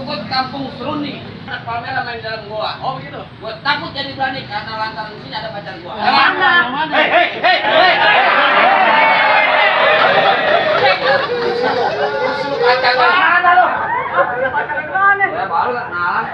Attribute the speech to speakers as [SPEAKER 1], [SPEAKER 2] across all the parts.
[SPEAKER 1] Jukut Kampung Seruni. Anak Palmera main dalam gua. Oh begitu. Gua takut jadi berani karena lantaran di sini ada pacar gua.
[SPEAKER 2] Yang mana? Yang mana? Hei.
[SPEAKER 1] Pacar gua.
[SPEAKER 2] Mana lo?
[SPEAKER 1] Pacar gimana? Ya baru enggak kenalan.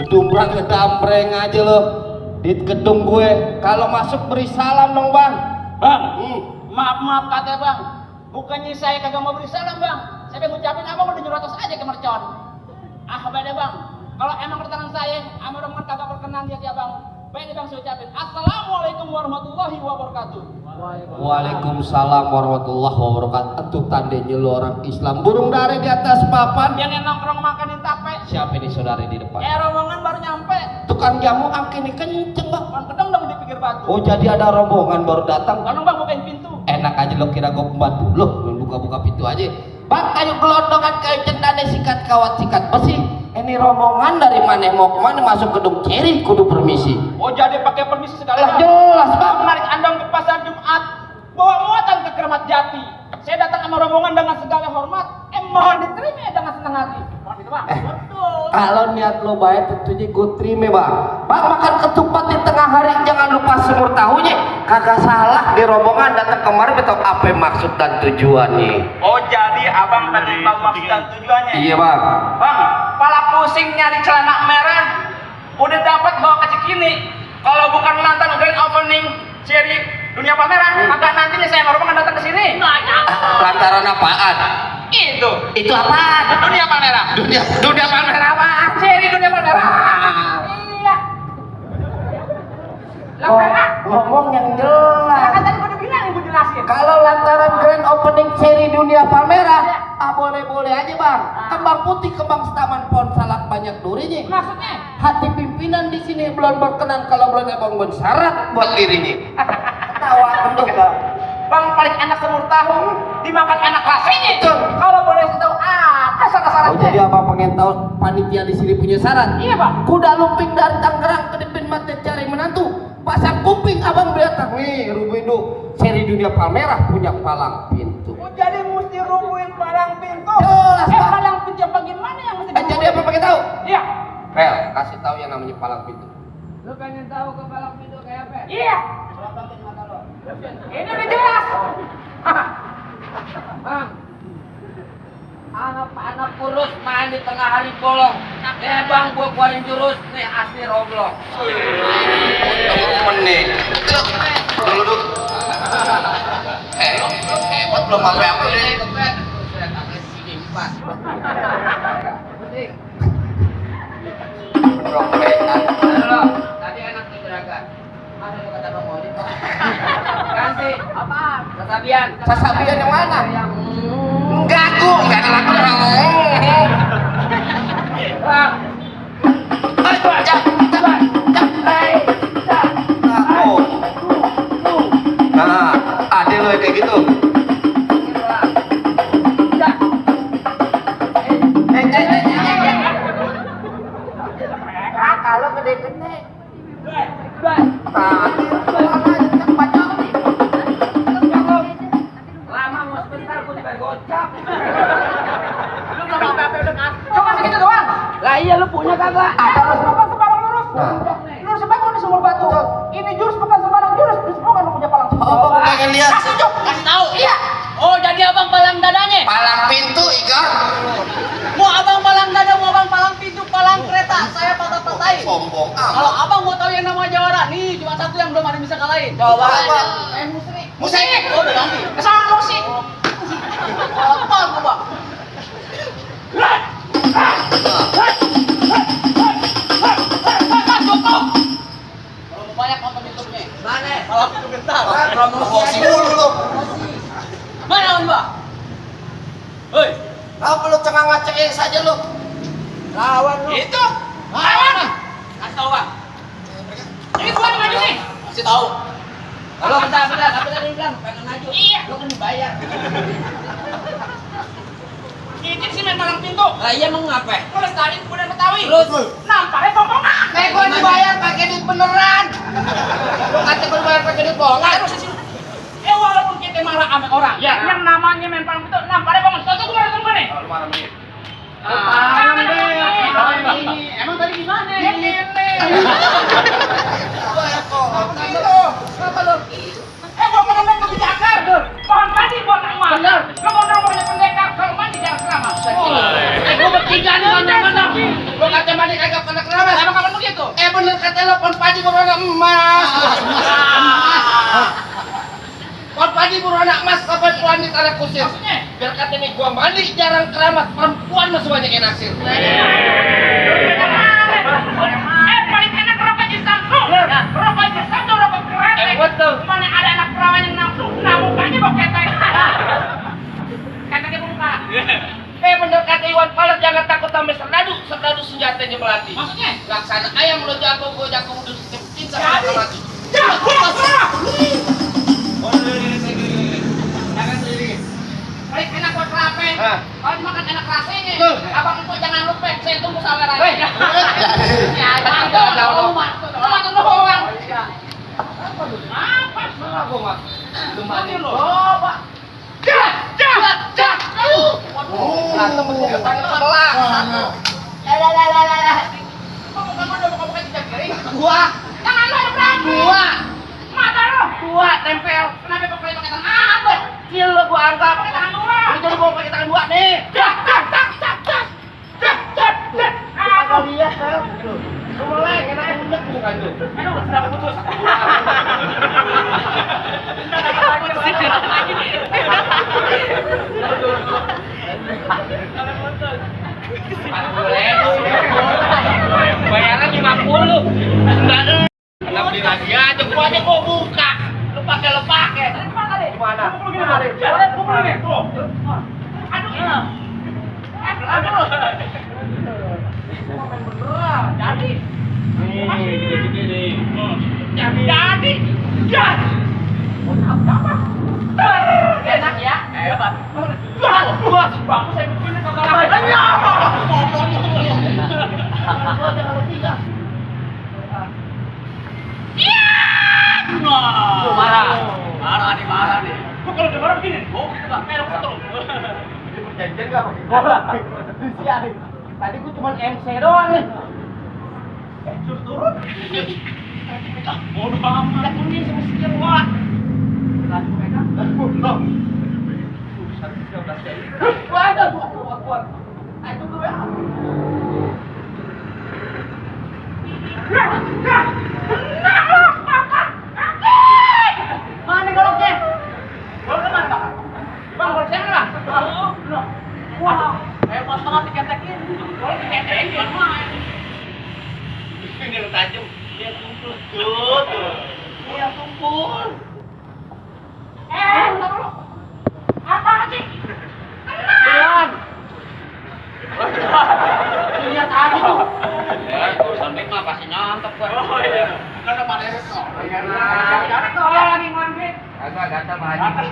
[SPEAKER 3] Gedubrak gedambreng aja lo di gedung gue. Kalau masuk beri salam dong bang.
[SPEAKER 2] Bang, maaf katanya bang. Bukannya saya kagak mau beri salam bang. Saya udah ngucapin abang udah nyuruh atas aja ke mercon. Beda bang. Kalau emang kedatangan saya, sama rombongan kagak berkenan dia ya bang. Beda bang saya ucapin. Assalamualaikum warahmatullahi wabarakatuh.
[SPEAKER 3] Waalaikumsalam warahmatullahi wabarakatuh. Tuh tandanya lo orang Islam. Burung dari di atas papan.
[SPEAKER 2] Yang nongkrong makanin tape.
[SPEAKER 3] Siapa ini saudari di depan?
[SPEAKER 2] Rombongan baru nyampe.
[SPEAKER 3] Tukang jamu angkini kenceng bang.
[SPEAKER 2] Kan kedeng dong di pinggir batu.
[SPEAKER 3] Oh jadi ada rombongan baru datang.
[SPEAKER 2] Kan bang bukain pintu.
[SPEAKER 3] Enak aja lo kira gue pembantu lo. Buka-buka pintu aja. Bang kayu gelondongan kayu cendane sikat kawat sikat besi. Ini rombongan dari mana mau kemana masuk gedung Ceri kudu permisi.
[SPEAKER 2] Oh jadi pakai permisi segala.
[SPEAKER 3] Lah jelas bang.
[SPEAKER 2] Menarik andong ke pasar Jumat. Bawa muatan ke Keramat Jati. Saya datang sama rombongan dengan segala hormat. Mohon diterima dengan senang hati. Mohon diterima. Betul.
[SPEAKER 3] Kalau niat lo baik tentunya gue terima bang. Bang makan ketupat di tengah hari jangan lupa semur tahunya. Kagak salah di rombongan datang kemarin betul apa maksud dan tujuannya.
[SPEAKER 2] Oh jadi abang pengen tahu maksud dan tujuannya.
[SPEAKER 3] Iya bang.
[SPEAKER 2] Bang, pala pusing nyari celana merah. Udah dapat bawa ke Cikini. Kalau bukan mantan grand opening seri Dunia Palmera, maka nantinya saya rombongan datang ke sini.
[SPEAKER 3] Lantaran apaan?
[SPEAKER 2] Itu apaan? Dunia Palmera.
[SPEAKER 3] Dunia Palmera apaan?
[SPEAKER 2] Seri Dunia Palmera. Iya.
[SPEAKER 3] Oh, ngomong yang jelas.
[SPEAKER 2] Kan tadi udah bilang ibu jelasin.
[SPEAKER 3] Kalau lantaran grand opening seri Dunia Palmera, boleh-boleh aja bang. Kembang putih, kembang setaman pohon salak banyak durinya.
[SPEAKER 2] Maksudnya?
[SPEAKER 3] Hati pimpinan di sini belum berkenan kalau belum abang bersyarat buat dirinya. Ketawa gendut bang.
[SPEAKER 2] Bang paling enak semur tahu dimakan enak rasanya. Kalau boleh tahu syarat-syaratnya.
[SPEAKER 3] Oh jadi abang pengen tahu panitia di sini punya syarat?
[SPEAKER 2] Iya bang.
[SPEAKER 3] Kuda lumping dari Tangerang ke Dipin Mate cari menantu. Pasang kuping abang datang nih Rubindo seri Dunia Palmera punya palang pintu.
[SPEAKER 2] Oh, jadi mesti rubuhin palang pintu.
[SPEAKER 3] Jelas bang.
[SPEAKER 2] Palang pintu yang bagaimana yang mesti
[SPEAKER 3] Jadi apa pengen tahu?
[SPEAKER 2] Iya.
[SPEAKER 3] Rel kasih tahu yang namanya palang pintu.
[SPEAKER 1] Lu pengen tahu ke palang pintu kayak apa?
[SPEAKER 2] Iya.
[SPEAKER 1] Pelototin mata lo.
[SPEAKER 2] Ini udah jelas.
[SPEAKER 1] Bang, anak kurus main di tengah hari bolong. Bang, gua keluarin jurus nih asli roblong.
[SPEAKER 3] Temen nih. Duduk. Hebat belum apa-apa deh.
[SPEAKER 1] Tadi enak nih gerakan. Mana lu kata Bang Modi? Ganti. Apaan? Sasabian.
[SPEAKER 3] Sasabian yang mana?
[SPEAKER 1] Yang
[SPEAKER 3] Enggak ada lagu orang.
[SPEAKER 1] Bang.
[SPEAKER 3] Nah, ada lo kayak gitu.
[SPEAKER 2] Kalau gede-gede.
[SPEAKER 1] Lama mau sebentar gua juga gocap.
[SPEAKER 2] Lu enggak apa-apa udah ngasih. Cuma segitu doang.
[SPEAKER 1] Lah iya lu punya kagak?
[SPEAKER 2] Ada lu sembarang lurus. Lurus sebagai di sumur batu. Ini jurus bukan sembarang jurus. Jurus bukan lu punya palang.
[SPEAKER 3] Oh, pengen lihat.
[SPEAKER 2] Kasih tahu. Iya. Oh, jadi abang palang dadanya.
[SPEAKER 3] Palang pintu, Igor.
[SPEAKER 2] Mau abang palang dada, mau abang palang pintu, palang kereta. Saya patah-patahin.
[SPEAKER 3] Sombong
[SPEAKER 2] Kalau
[SPEAKER 3] amat.
[SPEAKER 2] abang mau tahu yang nama jawara, nih cuma satu yang belum ada yang bisa kalahin. Coba.
[SPEAKER 3] Apa?
[SPEAKER 2] Musik.
[SPEAKER 3] Musik.
[SPEAKER 2] Oh, udah ganti. Kesana musik. Apa gua, Bang? Cukup. Kalau banyak nonton YouTube-nya.
[SPEAKER 1] Mana?
[SPEAKER 2] Malah pintu bentar.
[SPEAKER 3] Promosi mulu lo.
[SPEAKER 2] Mana Om, Bang? Hei,
[SPEAKER 3] Apa lo cengang-cengeng saja lo?
[SPEAKER 1] Lawan lu.
[SPEAKER 2] itu. Lawan. Kasih tahu, Bang. Ini gua yang maju nih. Kasih tahu.
[SPEAKER 1] Kalau bentar, apa tadi bilang? Pengen maju.
[SPEAKER 2] Iya.
[SPEAKER 1] Lo kan dibayar.
[SPEAKER 2] Ini sih main palang pintu.
[SPEAKER 1] Lah iya mau ngapain?
[SPEAKER 2] Lu lestariin kebudayaan Betawi.
[SPEAKER 1] Terus?
[SPEAKER 2] Nampaknya bohongan.
[SPEAKER 1] Kayak gua dibayar pakai duit beneran. Lo kata gua dibayar pakai duit bohongan.
[SPEAKER 2] Terus sih. Walaupun kita marah sama orang,
[SPEAKER 1] Ya.
[SPEAKER 2] yang namanya main palang pintu nampaknya bohongan. Tuh gua marah nih.
[SPEAKER 1] Lu marah menit.
[SPEAKER 2] Tangan deh.
[SPEAKER 1] Ini emang tadi gimana?
[SPEAKER 2] Gini.
[SPEAKER 1] Kenapa lo?
[SPEAKER 2] Gua ngomong kebijakan. Pohon padi buat emas.
[SPEAKER 1] Bener.
[SPEAKER 2] Lu mau rumahnya pendekar, kalau mandi jangan keramas.
[SPEAKER 1] Gua bertiga nih mana-mana. Gua kata mandi kagak pernah keramas.
[SPEAKER 2] Emang kapan begitu?
[SPEAKER 1] Bener kata lo pohon padi berwarna emas. Pohon padi berwarna emas kapan wanita anak kusir?
[SPEAKER 2] Maksudnya?
[SPEAKER 1] Biar kata nih gua mandi jarang keramas, perempuan masih banyak yang naksir.
[SPEAKER 2] Paling enak rokok di Samsu. Rokok di Samsu, rokok keren.
[SPEAKER 1] Betul.
[SPEAKER 2] Mana ada anak perawan yang nafsu, nah mukanya kok ketek. Keteknya muka.
[SPEAKER 1] Bener kata Iwan Fals, jangan takut sama serdadu senjatanya melati.
[SPEAKER 2] Maksudnya?
[SPEAKER 1] Laksana ayam lo jago, gua jago udah cinta
[SPEAKER 2] Jadi?
[SPEAKER 1] sama mati.
[SPEAKER 2] Paling enak buat kerapen.
[SPEAKER 1] Hah?
[SPEAKER 2] Kalau dimakan enak rasanya.
[SPEAKER 1] Tuh.
[SPEAKER 2] Abang itu jangan lupa, saya tunggu saweran.
[SPEAKER 1] Hei.
[SPEAKER 2] Ya, jangan makan doang. Apa?
[SPEAKER 1] Aku mah.
[SPEAKER 2] Lumayan loh. Pak.
[SPEAKER 1] Berantem betul depan sebelah. Gua.
[SPEAKER 2] Tangan lo ada berapa?
[SPEAKER 1] Gua.
[SPEAKER 2] Mata lo.
[SPEAKER 1] Gua tempel.
[SPEAKER 2] Kenapa pakai tangan apa?
[SPEAKER 1] Kecil lo gua anggap.
[SPEAKER 2] Pakai tangan dua.
[SPEAKER 1] Ini jadi gua pakai tangan dua nih. Kagak lihat kan. Lu mulai kena undek bukan tuh.
[SPEAKER 2] Aduh, sudah putus.
[SPEAKER 1] Bayaran 50. Enggak. Kenapa beli lagi aja? Gua aja gua buka. Lu pakai. Gimana?
[SPEAKER 2] Jadi. Enak ya? Hebat. Bagus saya begini marah nih. Gua kalau udah marah begini, gua gitu Pak, merah terus.
[SPEAKER 1] Perjanjian nggak pakai bola? Siarin. Tadi gua cuma MC doang nih.
[SPEAKER 2] Suruh turun. Bodoh amat. Ini sama sekian gua. Lagi pegang.
[SPEAKER 1] Belum.
[SPEAKER 2] Waduh, kuat. Ayo tunggu ya. Mana goloknya? Goloknya mana, Bang? Bang, golok saya mana? Wah, hebat banget diketekin. Golok diketekin.
[SPEAKER 1] Ini yang tajam. Dia tumpul. Tuh. Dia tumpul.
[SPEAKER 2] Bentar dulu. Apaan sih?
[SPEAKER 1] Tuan.
[SPEAKER 2] Lihat aja tuh.
[SPEAKER 1] Urusan mic mah pasti nyantek gua.
[SPEAKER 2] Oh iya. Kan ada Pak Derek kok. Jangan kok lagi ngambil.
[SPEAKER 1] Kagak gatal Pak Haji.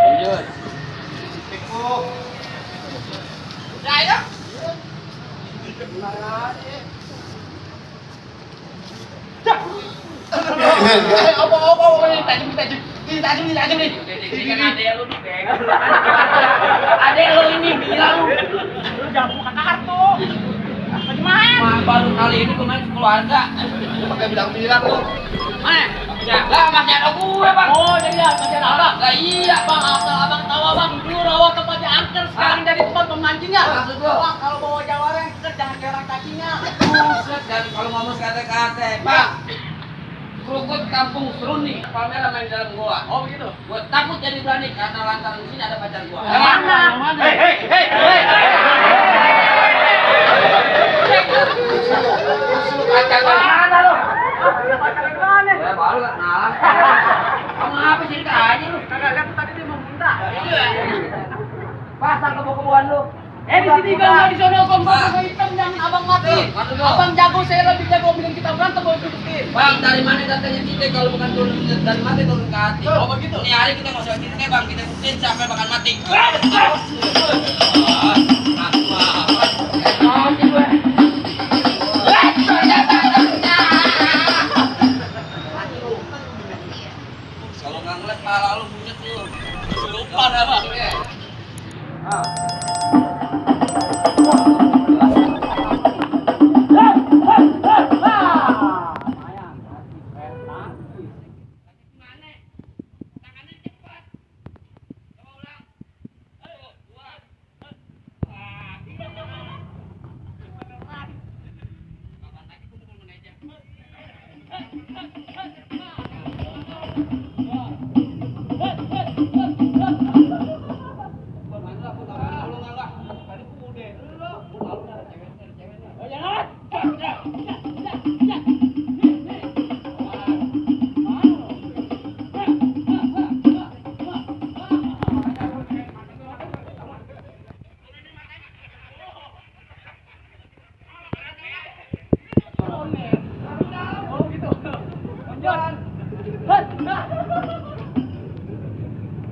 [SPEAKER 1] Lanjut.
[SPEAKER 2] Ya, ya.
[SPEAKER 1] Apa ini tajam nih.
[SPEAKER 2] Ini kan adek lu nih, Dek.
[SPEAKER 1] Adek lo ini gila lu.
[SPEAKER 2] Lu jangan buka kartu. Bagaimana?
[SPEAKER 1] Wah, baru kali ini gue main keluarga. Pakai bilang lu.
[SPEAKER 2] Mana?
[SPEAKER 1] Ya, lah masih ada gue, Bang.
[SPEAKER 2] Oh, jadi ya, masih ada abang.
[SPEAKER 1] Lah iya,
[SPEAKER 2] Bang, asal abang tahu abang dulu rawa tempatnya angker sekarang jadi tempat pemancingnya.
[SPEAKER 1] Maksud lu?
[SPEAKER 2] Bang, kalau bawa jawareng jangan kerang kakinya.
[SPEAKER 1] Buset, dan kalau ngomong kata-kata, Bang. Kerukut kampung Seruni, Palmera main dalam gua.
[SPEAKER 2] Oh, begitu.
[SPEAKER 1] Gua takut jadi berani karena lantaran di sini ada pacar gua.
[SPEAKER 2] Yang mana? Yang mana?
[SPEAKER 1] Pacar gua.
[SPEAKER 2] Mana lo? Pacar yang mana?
[SPEAKER 1] Ya baru lah kenalan Kamu apa sih aja lu?
[SPEAKER 2] Kagak lihat tadi dia mau minta.
[SPEAKER 1] Pasang kebo-keboan lu.
[SPEAKER 2] Di sini bang, di sono kompor hitam yang abang mati. Abang jago, saya lebih jago bikin kita berantem mau tunjukin.
[SPEAKER 1] Bang, dari mana datangnya kita kalau bukan turun dari mati turun ke hati? Oh begitu. Nih hari kita nggak usah kita bang, kita buktiin sampai bakal mati. Kalau nggak ngeliat pala lu punya tuh. Lupa dah bang.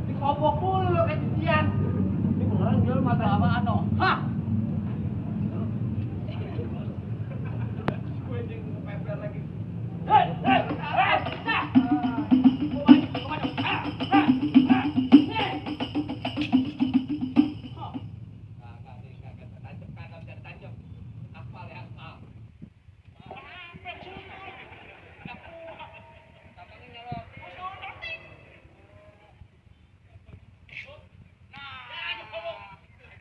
[SPEAKER 2] Dikobok mulu kayak cucian. Ini beneran jual mata apaan no? Hah?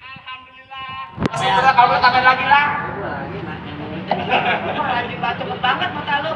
[SPEAKER 2] Alhamdulillah. Kalau tangan lagi lah. Anjing baca cepet banget mata lu.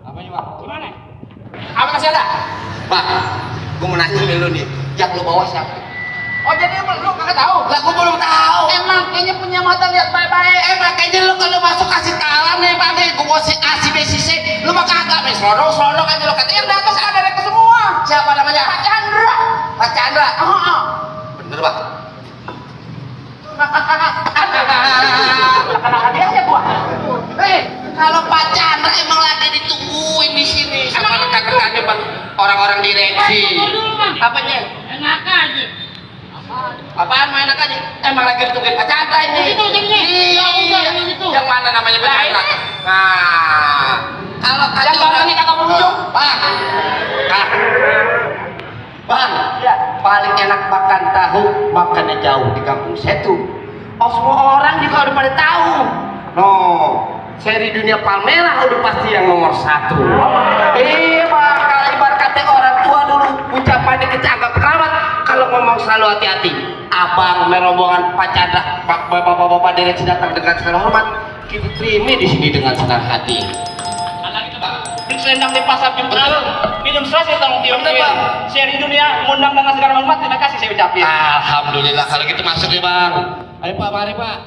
[SPEAKER 3] Apanya bang?
[SPEAKER 2] Gimana? Apa masih ada?
[SPEAKER 3] Bang, gue mau nanya nih lu nih, yang lu bawa siapa?
[SPEAKER 2] Oh jadi lu kagak tahu?
[SPEAKER 3] Lah gue belum tahu.
[SPEAKER 2] Emang kayaknya punya mata lihat baik-baik.
[SPEAKER 3] Makanya lu kalau masuk kasih talan nih bang nih, gue kasih besisnya, lu mah kagak nih, selonong aja lu katanya
[SPEAKER 2] Yang di atas ada mereka semua.
[SPEAKER 3] siapa namanya?
[SPEAKER 2] Pak Chandra.
[SPEAKER 3] Pak Chandra. Bener bang.
[SPEAKER 2] Anak-anak dia aja gua.
[SPEAKER 3] Kalau Pak Chandra emang lagi ditungguin di sini sama rekan-rekannya bang, orang-orang direksi. Apanya?
[SPEAKER 1] Enak aja.
[SPEAKER 3] Apaan main enak aja? Emang lagi ditungguin Pak Chandra ini.
[SPEAKER 1] Itu jadinya.
[SPEAKER 3] Iya.
[SPEAKER 1] Ya udah, yang itu.
[SPEAKER 3] Yang mana namanya Pak Chandra? Nah, kalau tadi
[SPEAKER 2] Yang bang ini kagak berujung.
[SPEAKER 3] Bang. Nah. Bang,
[SPEAKER 2] Ya.
[SPEAKER 3] paling enak makan tahu, makannya jauh di kampung Setu. Oh, semua orang juga udah pada tahu. No, seri dunia Palmerah udah pasti yang nomor 1. Iya, Bang, kalau ibarat kata orang tua dulu ucapannya kecangkap keramat, kalau ngomong selalu hati-hati. Abang merombongan Pak Chandra, bapak-bapak direksi datang dengan segala hormat, kita terima di sini dengan senang hati.
[SPEAKER 2] Beli selendang di pasar Jumlah, minum selas ya tolong
[SPEAKER 3] Bener,
[SPEAKER 2] diomongin.
[SPEAKER 3] Bang.
[SPEAKER 2] Seri dunia ngundang dengan segala hormat, terima kasih saya ucapin.
[SPEAKER 3] Alhamdulillah kalau gitu masuk ya bang. Ayo pak, mari pak.